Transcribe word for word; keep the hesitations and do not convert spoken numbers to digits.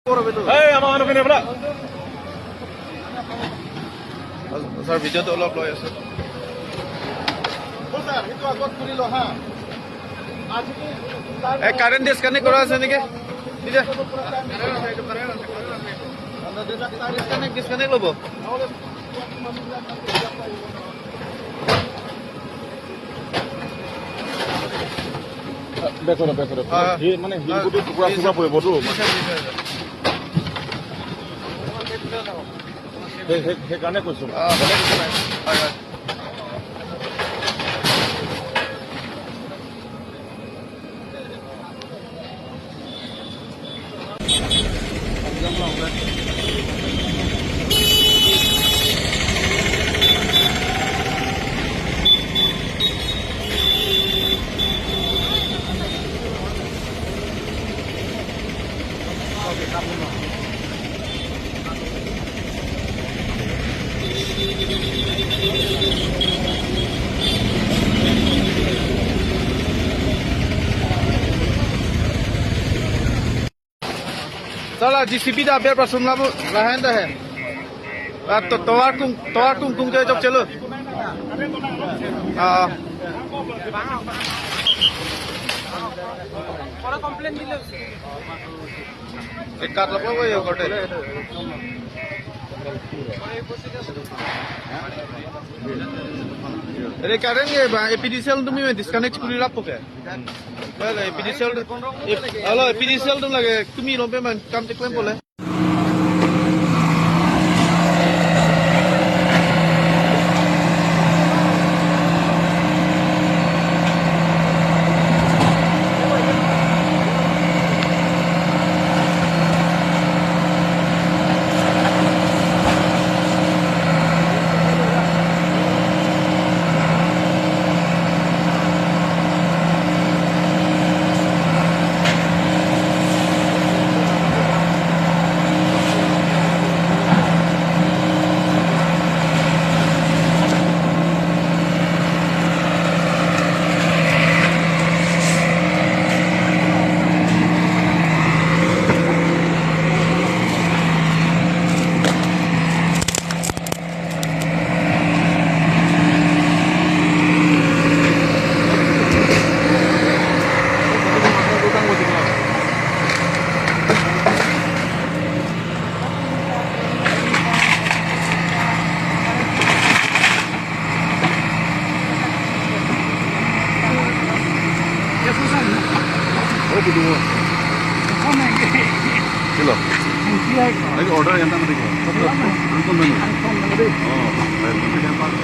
Hey, আমাৰ মানুহ পিনে বোলা। ছাৰ, ভিডিঅ'টো অলপ লৈ আছো। ছাৰ, সেইটো আগত কৰি ল, হা। আজি কি এই কাৰেণ্ট ডিছকানেক্ট কৰা আছে নেকি? দি দে। ডিছকানেক্ট, ডিছকানেক্ট ল'ব। বেক কৰা, বেক কৰা। হয়, হয়। সি মানে শিলগুটি টুকুৰা টুকুৰা পৰিবতো। সেই, সেই, সেইকাৰণে কৈছো। অ, বেলেগ একো নাই। হয়, হয়। Sala J C B da biar pasung labu lahan da hai. Ah, to-, tovar kung, tovar kung kung ke jok chelo. Ah. Ekat lapu ko yo korte. Ere current ke ba A P D C L tumi disconnect kuri lapu ke. Alo, A P D C L, alo, A P D C L atum lake tumi lompe man kam cheklem pole. Silo. Lagi order yang tadi ko. Langsung dulu. Oh, baik.